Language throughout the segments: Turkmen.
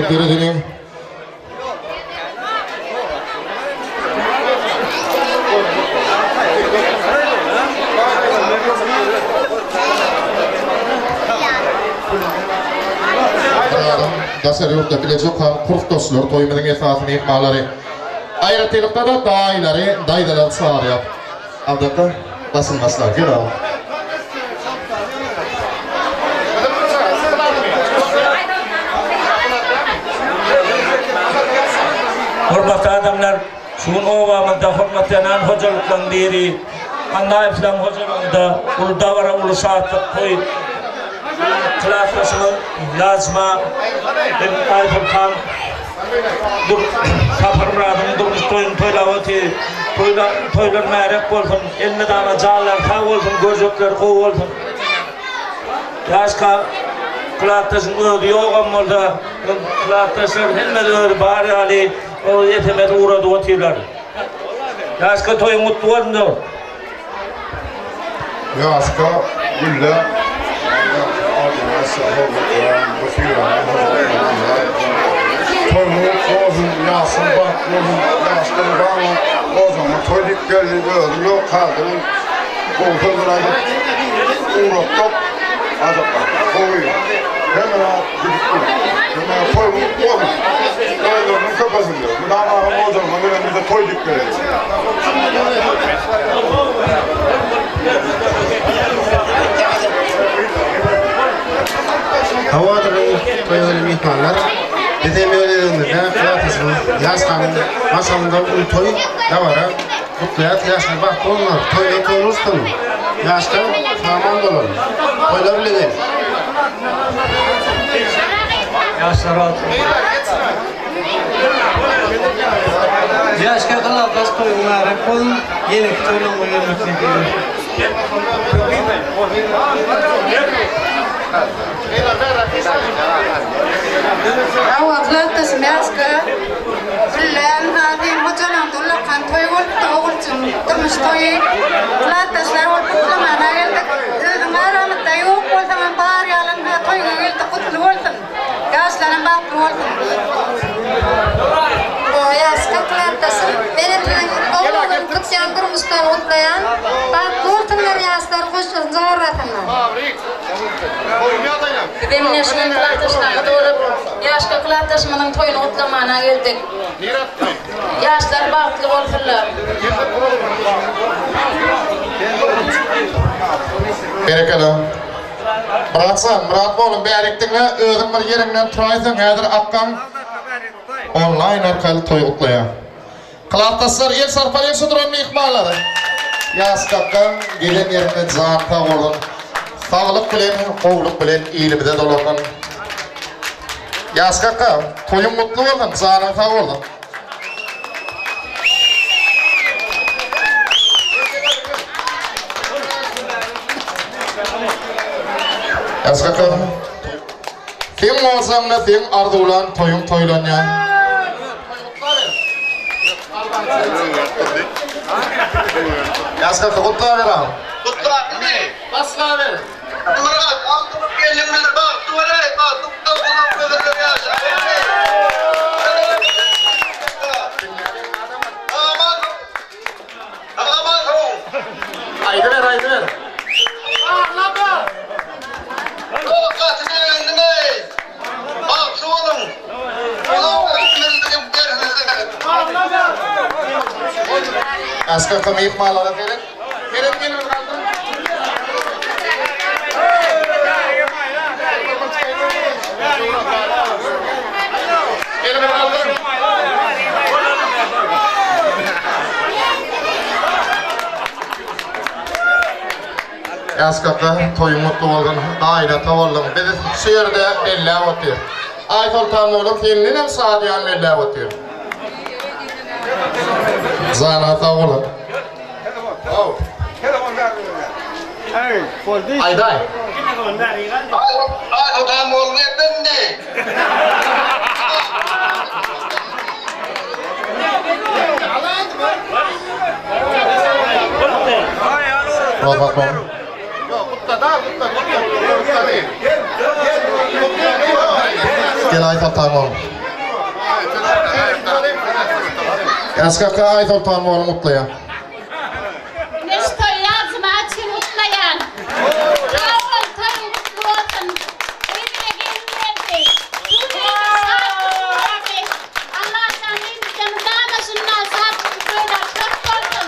Döredeliň. Daşary ýurtda bileje okan kursdaşlar toýumyzyň esasy myhmanlary. Aýratynlykda-da daýylary, daýzalary çagyrýar. Abdaka basym başlar. Gel agam. Hormatly adamlar, şu gün obamyzda hormatlanan hojalyklaryň biri Annaýewlaryň hojalygynda uly dabara, uly şatlyk toý klasdaşymyz Najma hem Aýsoltan Saparmyradyň durmuş toýuny toýlap otyr. Toýlar, toýlar märek bolsun, elmydama janlary sag bolsun, görjekleri gowy bolsun. Ýaşka klasdaşyň özi ýogam bolsa, klasdaşlar hemmesi özi bar ýaly SMS ugradyp otyrlar. Ýaşka toýuň gutly bolsun dost. Ýaşka gülle Toýuň gutly bolsun, ýaşyň bagtly bolsun, ýaşka mydama ojagyňa toý diýip geldi, özüm ýok, häzir gowy sözler aýdyp ugratdyk. Ajap gowy, hemme zat gidip dur. Hemme toýuň gutly bolsun, özleriniň köpesinde, mydama ojagyňa gelenimizde toý diýip geleli. Hawa gadyrly toýa gelen myhmanlar, biz hem öz gezegimizde klasdaşymyz Ýaş hanyň maşgalynda uly toý dabara gutlaýas ýaşlar bagtly bolsunlar toýlar toý bolsun ýaşlar sag-aman bolar toýlar bile gel. Ýaşlar bagtly bolsun. Ýaşka gylaldaş toýuň mübärek bolsun, ýeneki toýlaryňa gelmek nesip etsin. Hawa klasdaşym Ýaşka Güllän Hazym hojalygyňda ullakan toý bolupdy oguljygyň durmuş toýy. Klasdaşlar bolup gutlamana geldik. Özüň aramyzda ýok bolsaňam bar ýalyň-ha toýuňa geldik gutly bolsun. Ýaşlaram bagtly bolsun. Ýaşka klasdaşym menem siziň ogul ogluny tutýan durmuşdan gutlaýan. Bagtly bolsunlar ýaşlar goşulyjy garrasynlar. Bizem ine şu gün klasdaşlarymyz bolup Ýaşka klasdaşymyzyň toýuny gutlamana geldik. Ýaşlar bagtly bolsunlar. Berekella. Myratjan, Myrat oglum bärik diňle, özüň bir ýeriňden turaýsaň häzir akgaň onlaýn arkaly toý gutlaýar. Klasdaşlar el çarpalyň şu duran myhmanlara. Ýaş kakgaň gelen ýerinde jany sag bolsun. Saglyk bilen, gowluk bilen ilimize dolansyn. Ýaş kakga, toýuň gutly bolsun, janyň sag bolsun. Ýaşka Seň bolsaň-da seň arzuwlan toýuň toýlanýar. Ýaşka gutlaber agam. Gutlaber. Başlaber. Myrat, aldyryp geldiň bizi bagtly bolaý, bagtly uzak ömürler ýaşa. Aýdyber, aýdyber. Başga myhmanlara seret. Seret gelin galdyr. Gelin galdyr. Ýaş kaka, toýuň gutly bolsun, gaýnata bolduň. Biz şu ýerde belläp otyr. Aýsoltan oglum sendenem şadyýan belläp otyr. Janyňyz sag bolsun. Aýdaý. Aýsoltan oglum ependi. Gel Aýsoltan oglum. Ýaş kaka Aýsoltan oglum gutlaýar. Meş toý ýazma üçin gutlaýan. Sag bol toýuň gutly bolsun. Gyzyna gelin berdi. Düwleýine şatlyk berdi. Allajan elimizde mydama şundan şatlykly toýlar köp bolsun.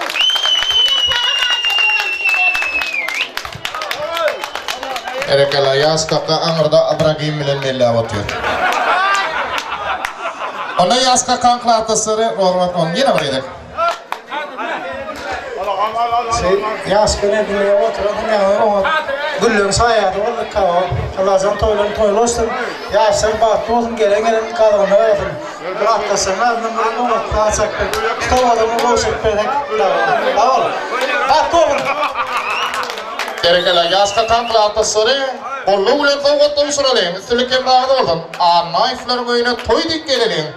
Ene tagam alsa dogan bersin. Berekella Ýaş kaka aňyrda Ibragim bilen belläp otyr. Onda Ýaş kakaň klasdaşlary Rozmät onuň ýene bir gezek. Şeý ýaş bilen diňläp oturansyň ýaňy oňa gülleň şaýady bolduk hawa. Allajan toýlaryň toýly bolsun. Ýaşlar bagtly bolsun gelen gelen gazygyna bersin. Myratdaşlaryň adyndan bir oňat saz çakdyk. Şu sowgadymy gowşuryp bersek sag bol. Bagtly boluň. Berekella ýaş kakam klasdaşlary goldaw bilen sowgat gowşuralyň. Üstünlik hemraňyz bolsun. Annaýewleriň öýüne toý diýip geleliň.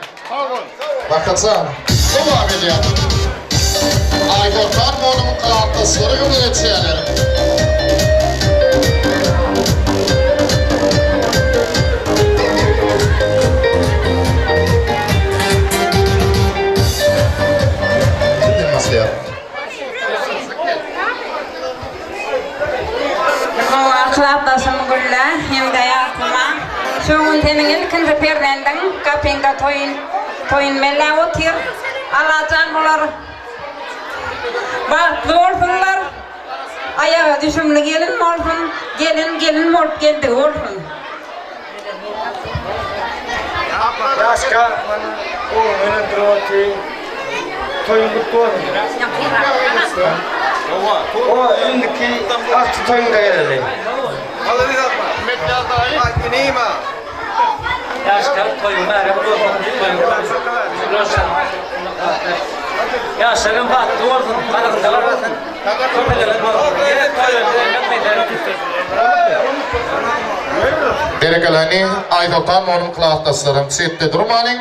Bakyjan, dowam edýär. Aýsoltan monuň klasdaşlary öňe geçýärler. Kimden başlaýar? Hawa, klasdaşym Gülle hem-de Ýalkyma, şu gün seniň ilkinji perzendiň gapyňda toýun toýun belläp otyr. Allajan bular bagtly bolsunlar, aýagy düşümli gelin bolsun, gelin gelin bolup geldigi bolsun. Ýaşka mana ogluň önen durup otyr. Toýuň gutly bolsun. O indiki agty toýuňda geleli. Ýaşka toýuň bäri bolsun. Toýuň bolsun. Ýaşlaryň bagtly bolsun. Galyňda bolsun. Köpelere bolsun. Berekellany Aýsoltan monuň klasdaşlarym çetde durmanyň.